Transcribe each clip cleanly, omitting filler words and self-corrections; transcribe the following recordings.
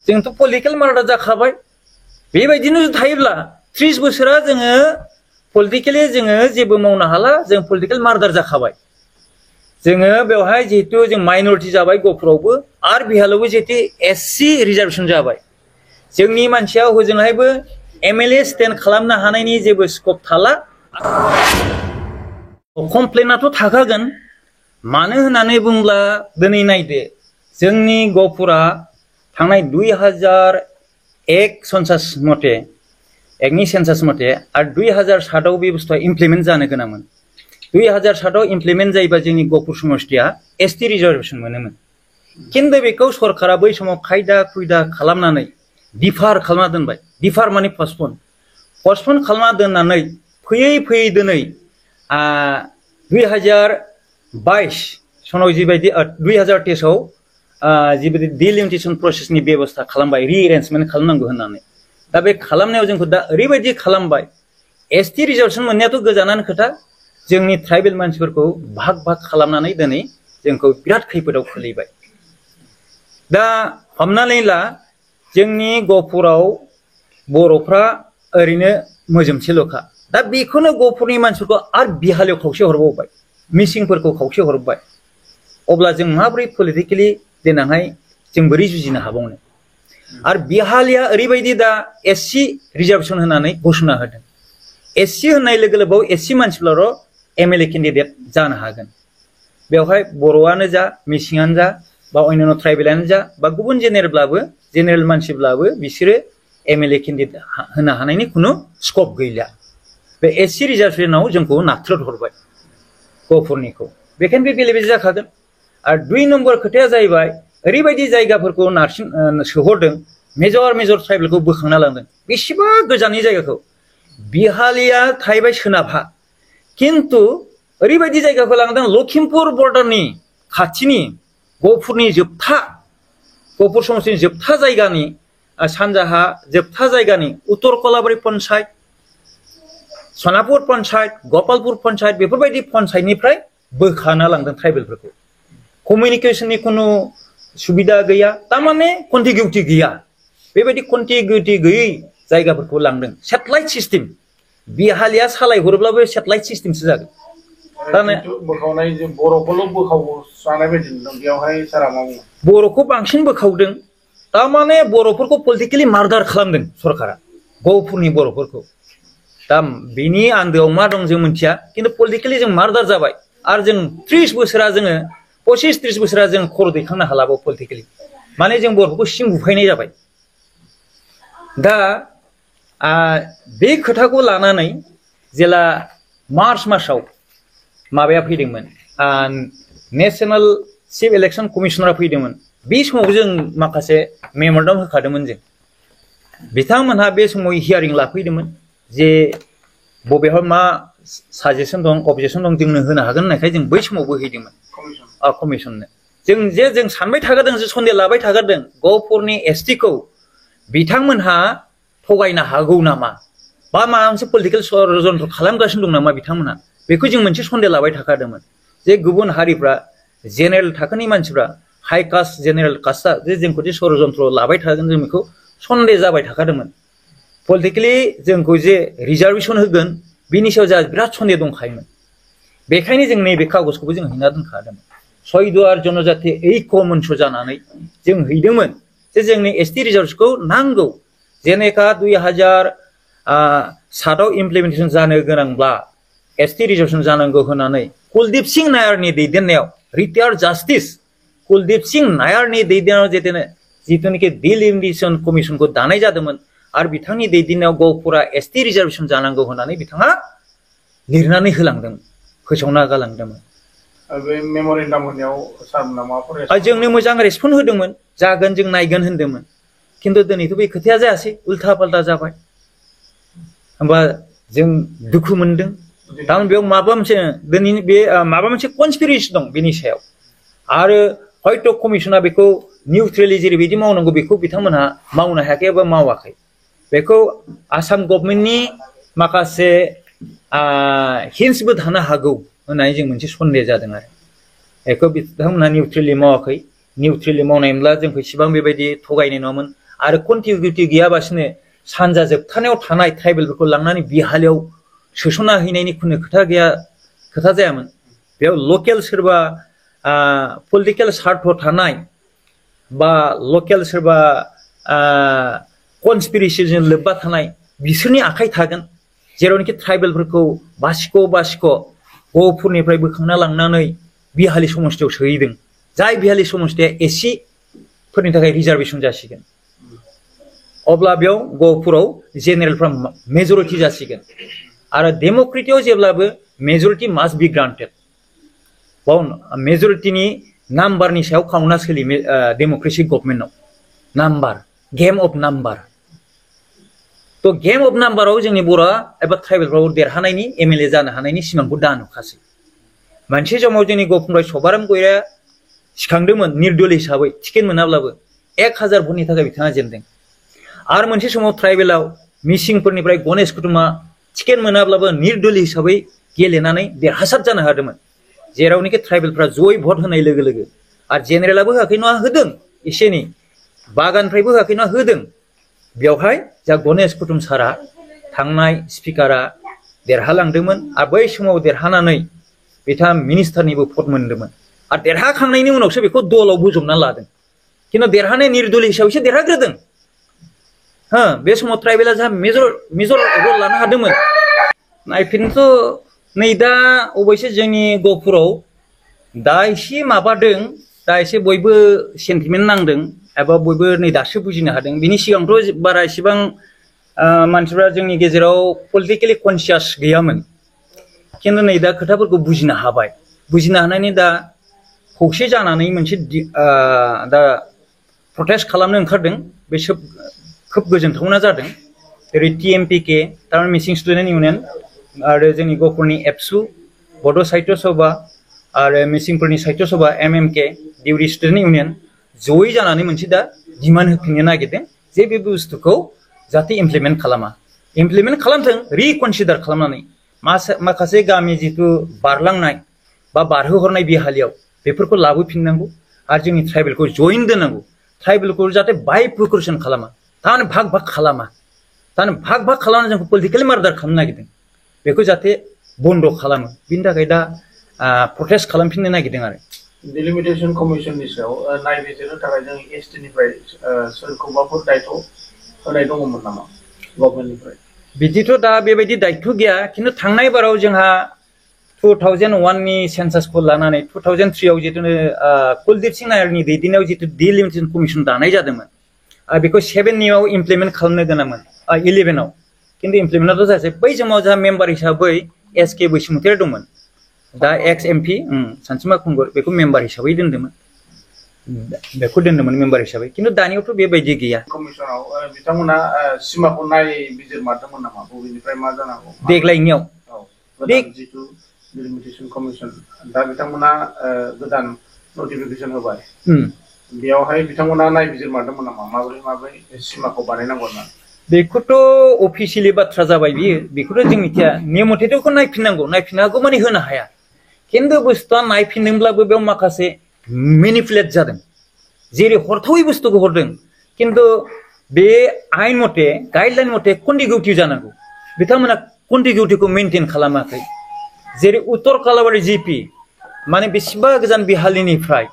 जोंथ' political murder जाखाबाय बेबायदिनो थायोब्ला 30 बोसोरा जोङो पलिटिकेलि जोङो जेबो मावनो हाला जों पलिटिकेल मार्डार जाखाबाय जोङो बेवहाय जेहेतु जों माइनरिटि जाबाय गफुरावबो आरो बिहालावबो जेहेतु एससि रिजार्भेसन जाबाय जोंनि मानसिया हजोंहायबो एमएलए स्टेन्ड खालामनो हानायनि जेबो स्कप थाला कमप्लेनाथ' थाखागोन मानो होननानै बुंब्ला दिनै नायदो जोंनि गफुरा थांनाय 2001 सेन्सास मथे एकनि सेन्सास मथे आरो 2007 आव बे बुस्थुआ इमप्लिमेन्ट जानो गोनांमोन 2007 आव इमप्लिमेन्ट जायोबा जोंनि गफुर समष्टिया एसटि रिजार्भेसन मोनोमोन किन्तु बेखौ सरकारा बै समाव खायदा खुयदा खालामनानै डिफार खालामना दोनबाय डिफार माने पस्टपन खालामना दोननानै फैयै दिनै 2022 सनाव जिबायदि 2023 आव जिबायदि डिलिमिटेसन प्रसेसनि बेबस्था खालामबाय रिएरेन्जमेन्ट खालामनांगौ होननानै दा बे खालामनायाव जोंखौ दा ओरैबायदि खालामबाय एसटि रिजार्भेसन मोननायाथ' गोजानानो खोथा जोंनि ट्राइबेल मानसिफोरखौ भाग खालामनानै दिनै जोंखौ बिराद खैफोदाव खोलैबाय दा हमनानै ला जोंनि गफुराव बर'फ्रा ओरैनो मोजोमसेल'खा दा बेखौनो गफुरनि मानसिफोरखौ आरो बिहालियाव खावसे हरबावबाय मिसिंफोरखौ खावसे हरबाय अब्ला जों माबोरै पलिटिकेलि देनांहाय जों बोरै जुजिनो हाबावनो आरो बिहालिया ओरैबायदि दा एससि रिजार्भेसन होनानै घोषणा होदों एससि होननाय लोगो लोगो एससि मानसिफोराल' एमएलए केन्डिडेट जानो हागोन बेवहाय बर'आनो जा मिसिङानो जा बा अन्यान्य ट्राइबेलानो जा बा गुबुन जेनेरेल मानसिब्लाबो बिसोरो एमएलए केन्डिडेट होनो हानायनि खुनु स्कप गैला बे एससि रिजार्भेसनाव जोंखौ नाथ्रोद हरबाय गफुरनिखौ बेखायनो बे बेले-बेजे जाखागोन आरो 2 नम्बर खोथाया जाहैबाय ओरैबायदि जायगाफोरखौ सोहरदों मेजर ट्राइबेलखौ बोखांना लांदों बेसेबा गोजाननि जायगाखौ बिहालिया थाहैबाय सोनाबहा किन्तु ओरैबायदि जायगाखौ लांदों लखिमपुर बर्डारनि खाथिनि गफुरनि जोबथा गफुर समष्टिनि जोबथा जायगानि सानजाहा जोबथा जायगानि उत्तर कलाबारि पन्चायत सनापुर पन्चायत गपालपुर पन्चायत बेफोरबायदि पन्चायतनिफ्राय बोखाना लांदों ट्राइबेलफोरखौ कमिउनिकेशननि खुनु सुबिदा गैया तारमाने कन्टिगिउटि गैया बेबायदि कन्टिगिउटि गैयै जायगाफोरखौ लांदों सेटेलाइट सिस्टेम बिहालिया सालायहरोब्लाबो सेटेलाइट सिस्टेमसो जागोन बोखावनाय बर'खौल' बोखावजानाय बायदि नुदों बेयावहाय सारा मा बुङो बर'खौ बांसिन बोखावदों तारमाने बर'फोरखौ पलिटिकेलि मार्डार खालामदों सरकारा गफुरनि बर'फोरखौ दा बिनि आन्दोआव मा दं जों मिथिया किन्तु पलिटिकेलि जों मार्डार जाबाय आरो जों 30 बोसोरा जोङो 25-30 बोसोरा जों खर' दैखांनो हालाबो पलिटिकेलि माने जों बर'फोरखौ सिं बुफायनाय जाबाय दा बे खोथाखौ लानानै जेला मार्च मासाव माबाया फैदोंमोन नेशनेल चिफ इलेक्शन कमिशनारा फैदोंमोन बे समाव जों माखासे मेम'रेन्डाम होखादोंमोन जों बिथांमोनहा बे समाव हियारिं लाफैदोंमोन जे बबेयाव मा साजेसन दं अबजेक्सन दं जोंनो होनो हागोन होननायखाय जों बै समावबो हैदोंमोन कमिशननो जों सानबाय थागारदों जों सन्देह लाबाय थागारदों गफुरनि एसटिखौ बिथांमोनहा थगायनो हागौ नामा बा माबा मोनसे पलिटिकेल षड्यन्त्र खालामगासिनो दं नामा बिथांमोनहा बेखौ जों मोनसे सन्देह लाबाय थाखादोंमोन जे गुबुन हारिफ्रा जेनेरेल थाखोनि मानसिफ्रा हाई कास्ट जेनेरेल कास्टआ जे जोंखौ जे षड्यन्त्र लाबाय थागोन जों बेखौ सन्देह जाबाय थाखादोंमोन पलिटिकेलि जोंखौ जे रिजार्भेसन होगोन बिनि सायाव जोंहा बिराद सन्देह दंखायोमोन बेखायनो जों नैबे कागजखौबो जों हैना दोनखादोंमोन सयदुवार जनजाति ऐक्य मन्च जानानै जों हैदोंमोन जे जोंनि एसटि रिजार्भेसनखौ नांगौ जेनेका 2007 आव इमप्लिमेन्टेसन जानो गोनांब्ला एसटि रिजार्भेसन जानांगौ होननानै कुलदीप सिंह नायारनि दैदेननायाव रिटायार्ड जास्टिस कुलदीप सिंह नायारनि दैदेननायाव जिथुनिखि डिलिमिटेसन कमिशनखौ दानाय जादोंमोन आरो बिथांनि दैदेननायाव गफुरा एसटि रिजार्भेसन जानांगौ होननानै बिथाङा लिरनानै होलांदोंमोन फोसावना गालांदोंमोन बे मेम'रेन्डाम होनायाव सारमोनहा माबाफोर जोंनो मोजां रेसपन्स होदोंमोन जागोन जों नायगोन होनदोंमोन किन्तु दिनैथ' बे खोथाया जायासै उल्था पाल्टा जाबाय होमबा जों दुखु मोनदों तारमाने बेयाव माबा मोनसे कनस्पिरेसि दं बेनि सायाव आरो हयथ' कमिशना बेखौ निउट्रेलि जेरैबायदि मावनांगौ बेखौ बिथांमोनहा मावनो हायाखै एबा मावाखै बेखौ आसाम गभर्नमेन्टनि माखासे हिन्ट्सबो थानो हागौ होननानै जों मोनसे सन्देह जादों आरो बेखौ बिथांमोनहा निउट्रेलि मावाखै निउट्रेलि मावनायमोनब्ला जोंखौ इसिबां बेबायदि थगायनाय नङामोन आरो कन्टिगिउटि गैयाबासिनो सानजा जोबथानायाव थानाय ट्राइबेलफोरखौ लांनानै बिहालियाव सोस'ना हैनायनि खुनु खोथा जायामोन बेयाव लकेल सोरबा पलिटिकेल सार्थ थानाय बा लकेल सोरबा कनस्पिरेसिजों लोब्बा थानाय बिसोरनि आखाइ थागोन जेरावनोखि ट्राइबेलफोरखौ बासिख' गहपुरनिफ्राय बोखांना लांनानै बिहालि समस्तियाव सोहैदों जाय बिहालि समस्तिया एसि फोरनि थाखाय रिजार्भेसन जासिगोन अब्ला बेयाव गहपुराव जेनेरेलफ्रा मेजरिटि जासिगोन आरो डेम'क्रेटियाव जेब्लाबो मेजरिटि मास्ट बि ग्रान्टेड बाव मेजरिटिनि नाम्बारनि सायाव काउन्टआ सोलियो डेम'क्रेसि गभर्नमेन्टआव नाम्बार गेम अफ नाम्बार तो गेम अफ नाम्बाराव जोंनि बर'आ एबा ट्राइबेलफ्राव देरहानायनि एमएलए जानो हानायनि सिमांखौ दा नुखासै मोनसे समाव जोंनि गहपुरनिफ्राय सभाराम गयराया सिखांदोंमोन निर्दलीय हिसाबै टिकेट मोनाब्लाबो 1000 भटनि थाखाय बिथाङा जेनदों आरो मोनसे समाव ट्राइबेलाव मिसिंफोरनिफ्राय गणेश कुटुमा टिकेट मोनाब्लाबो निर्दलीय हिसाबै गेलेनानै देरहासार जानो हादोंमोन जेरावनोखि ट्राइबेलफ्रा जयै भट होनाय लोगो लोगो आरो जेनेरेलाबो होआखै नङा होदों एसेनि बागाननिफ्रायबो होआखै नङा होदों बेवहाय जा गणेश कुटुम सारा थांनाय स्पिकारा देरहालांदोंमोन आरो बै समाव देरहानानै बिथाङा मिनिस्टारनिबो पद मोनदोंमोन आरो देरहाखांनायनि उनावसो बेखौ दलाव बोजबना लादों खिन्थु देरहानाय निर्दलीय हिसाबैसो देरहाग्रोदों बे समाव ट्राइबेला जा मेजर रल लानो हादोंमोन नायफिनथ' नै दा अबयसे जोंनि गहपुराव दा एसे माबादों दा एसे बयबो सेन्टिमेन्ट नांदों एबा बयबो नै दासो बुजिनो हादों बिनि सिगांथ' बारा एसेबां मानसिफ्रा जोंनि गेजेराव पलिटिकेलि कनसियास गैयामोन खिन्थु नै दा खोथाफोरखौ बुजिनो हाबाय बुजिनो हानायनि दा खौसे जानानै मोनसे दा प्रटेस्ट खालामनो ओंखारदों बे खोब गोजोनथावना जादों जेरै टिएमपिके थारमाने मिसिं स्टुडेन्ट इउनियन आरो जोंनि गहपुरनि एबसु बड' साहित्य सभा आरो मिसिंफोरनि साहित्य सभा एमएमके दिउरि स्टुडेन्ट इउनियन जयै जानानै मोनसे दा डिमान्ड होफिननो नागिरदों जे बे बुस्थुखौ जाहाथे इमप्लिमेन्ट खालामथों रिकनसिडार खालामनानै माखासे गामि जिथु बारलांनाय बा बारहोहरनाय बिहालियाव बेफोरखौ लाबोफिननांगौ आरो जोंनि ट्राइबेलखौ जइन दोननांगौ ट्राइबेलखौ जाहाथे बाइफोरकेसन खालामा थारमाने भाग खालामनानै जोंखौ पलिटिकेलि मार्डार खालामनो नागिरदों बेखौ जाहाथे बन्द खालामो बिनि थाखाय दा प्रटेस्ट खालामफिननो नागिरदों आरो डिलिमिटेशन कमिशननि सायाव नायबिजिरनो थाखाय जों एसटिनिफ्राय सोरखौबाफोर दायथ' होनाय दङमोन नामा गभर्नमेन्टनिफ्राय बिदिथ' दा बेबायदि दायथ' गैया खिन्थु थांनाय बाराव जोंहा 2001 नि सेन्सासखौ लानानै 2003 आव जितु कुलदीप सिंह नायरनि दैदेननायाव जितु डिलिमिटेशन कमिशन दानाय जादोंमोन बेखौ 7 नियाव इमप्लिमेन्ट खालामनो गोनांमोन 11 आव खिन्थु इमप्लिमेन्टआथ' जायासै बै समाव जोंहा मेम्बार हिसाबै एसके बैसुमतारी दंमोन दा एक्स एमपि सानसुमा खुंगुर बेखौ मेम्बार हिसाबै दोनदोंमोन मेम्बार हिसाबै खिन्थु दानियावथ' बेबायदि गैया कमिशनाव बिथांमोना सिमाखौ नायबिजिरमारदोंमोन नामा बबेनिफ्राय मा जानांगौ देग्लायनियाव जितु डिलिमिटेशन कमिशन दा बिथांमोना गोदान नटिफिकेशन होबाय बेयावहाय बिथांमोना नायबिजिरमारदोंमोन नामा माबोरै सिमाखौ बानायनांगौ होनना बेखौथ' अफिसियेलि बाथ्रा जाबाय बेखौथ' जों मिथिया नियम मथेथ' बेखौ नायफिननांगौ माने होनो हाया खिन्थु बुस्थुआ नायफिनदोंब्लाबो बेयाव माखासे मेनिपुलेट जादों जेरै हरथावै बुस्थुखौ हरदों खिन्थु बे आइन मथे गाइडलाइन मथे कन्टिगिउटि जानांगौ बिथांमोना कन्टिगिउटिखौ मेनटेन खालामाखै जेरै उत्तर कालाबारि जिपि माने बेसेबा गोजान बिहालिनिफ्राय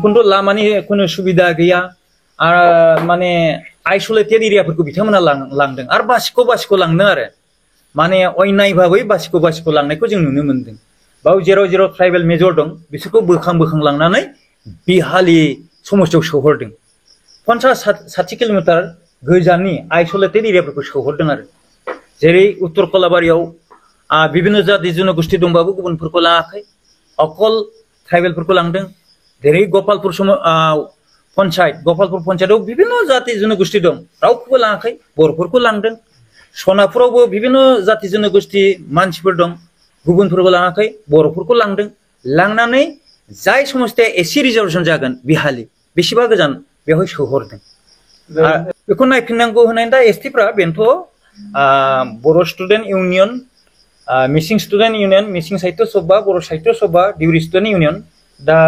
खिन्थु लामानि खुनु सुबिदा गैया आरो माने आइसोलेटेड एरियाफोरखौ बिथांमोना लांदों आरो बासिख' लांदों आरो माने अयनाय भाबै बासिख' लांनायखौ जों नुनो मोनदों बाव जेराव ट्राइबेल मेजर दं बिसोरखौ बोखां लांनानै बिहालि समस्तियाव सोहरदों 50-60 किल'मिटार गोजाननि आइसोलेटेड एरियाफोरखौ सोहरदों आरो जेरै उत्तर कलाबारियाव बिभिन्न जाति जनगोष्ठी दंबाबो गुबुनफोरखौ लाङाखै अकल ट्राइबेलफोरखौ लांदों जेरै गपालपुर पन्चायतआव बिभिन्न जाति जनगोष्ठी दं रावखौबो लाङाखै बर'फोरखौ लांदों सनापुरावबो बिभिन्न जाति जनगोष्ठी मानसिफोर दं गुबुनफोरखौ लाङाखै बर'फोरखौ लांदों लांनानै जाय समस्तिया एसि रिजार्भेसन जागोन बिहालि बेसेबा गोजान बेवहाय सोहरदों बेखौ नायफिननांगौ होननानै दा एसटिफ्रा बेनोथ' बर' स्टुडेन्ट इउनियन मिसिं स्टुडेन्ट इउनियन मिसिं साहित्य सभा बर' साहित्य सभा दिउरि स्टुडेन्ट इउनियन दा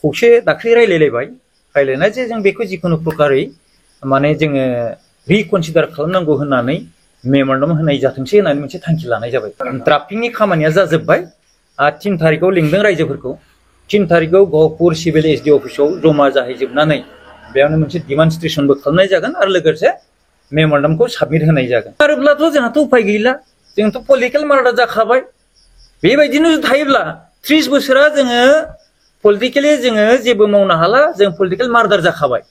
खौसे दाख्लै रायलायनाय जे जों बेखौ जिखुनु प्रकारै माने जोङो रिकनसिडार खालामनांगौ होननानै मेमोरेन्डाम होनाय जाथोंसै होननानै मोनसे थांखि लानाय जाबाय ड्राफ्टिंनि खामानिया जाजोब्बाय 3 तारिखआव लिंदों रायजोफोरखौ 3 तारिखआव गहपुर सिभिल एसडि अफिसाव जमा जाहैजोबनानै बेयावनो मोनसे डिमनस्ट्रेशनबो खालामनाय जागोन आरो लोगोसे मेमोरेन्डामखौ साबमिट होनाय जागोन आरोब्लाथ' जोंहाथ' उपाय गैला जोंथ' पलिटिकेल मार्डार जाखाबाय बेबायदिनो थायोब्ला 30 बोसोरा जोङो पलिटिकेलि जोङो जेबो मावनो हाला जों पलिटिकेल मार्डार जाखाबाय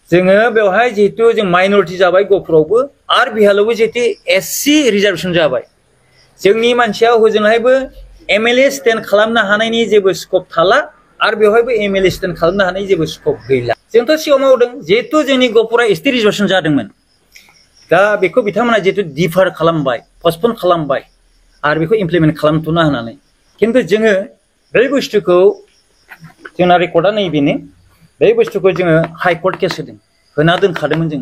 जोङो बेवहाय जेहेतु जों माइनरिटि जाबाय गहपुरावबो आरो बिहालावबो जेहेतु एससि रिजार्भेसन जाबाय जोंनि मानसिया हजोंहायबो एमएलए स्टेन्ड खालामनो हानायनि जेबो स्कप थाला आरो बेवहायबो एमएलए स्टेन्ड खालामनो हानायनि जेबो स्कप गैला जोंथ' सिगाङाव मावदों जेहेतु जोंनि गहपुरा एसटि रिजार्भेसन जादोंमोन दा बेखौ बिथांमोना जेहेतु डिफार खालामबाय पस्टपन खालामबाय आरो बेखौ इमप्लिमेन्ट खालामथ'ना होनानै खिन्थु जोङो बे बुस्थुखौ जोंना रेकर्डआ नैबेनो बे बुस्थुखौ जोङो हाइकर्ट केस होदों होना दोनखादोंमोन जों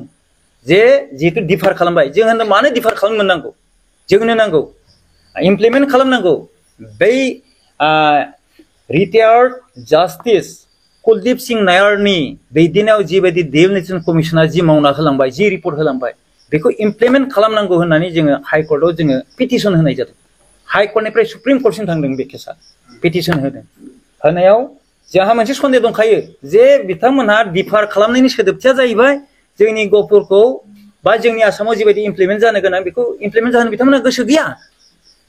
जे जिहेतु डिफार खालामबाय जों होनो मानो डिफार खालामनो नांगौ जोंनो नांगौ इमप्लिमेन्ट खालामनांगौ बै रिटायार्ड जास्टिस कुलदीप सिंह नायरनि दैदेननायाव जिबायदि डिलिमिटेसन कमिसना जि मावना होलांबाय जि रिपर्ट होलांबाय बेखौ इमप्लिमेन्ट खालामनांगौ होननानै जोङो हाइकर्टआव जोङो पिटिसन होनाय जादों हाइकर्टनिफ्राय सुप्रिम कर्टसिम थांदों बे केसा पिटिसन होदों होनायाव जोंहा मोनसे सन्देह दंखायो जे बिथांमोनहा डिफार खालामनायनि सोदोबथिया जाहैबाय जोंनि गहपुरखौ बा जोंनि आसामाव जिबायदि इमप्लिमेन्ट जानो गोनां बेखौ इमप्लिमेन्ट जानो बिथांमोनहा गोसो गैया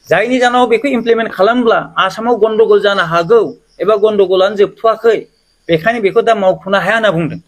जायनि जाहोनाव बेखौ इमप्लिमेन्ट खालामब्ला आसामाव गन्डगल जानो हागौ एबा गन्डगलानो जोबथ'वाखै बेखायनो बेखौ दा मावफुंनो हाया होनना बुंदों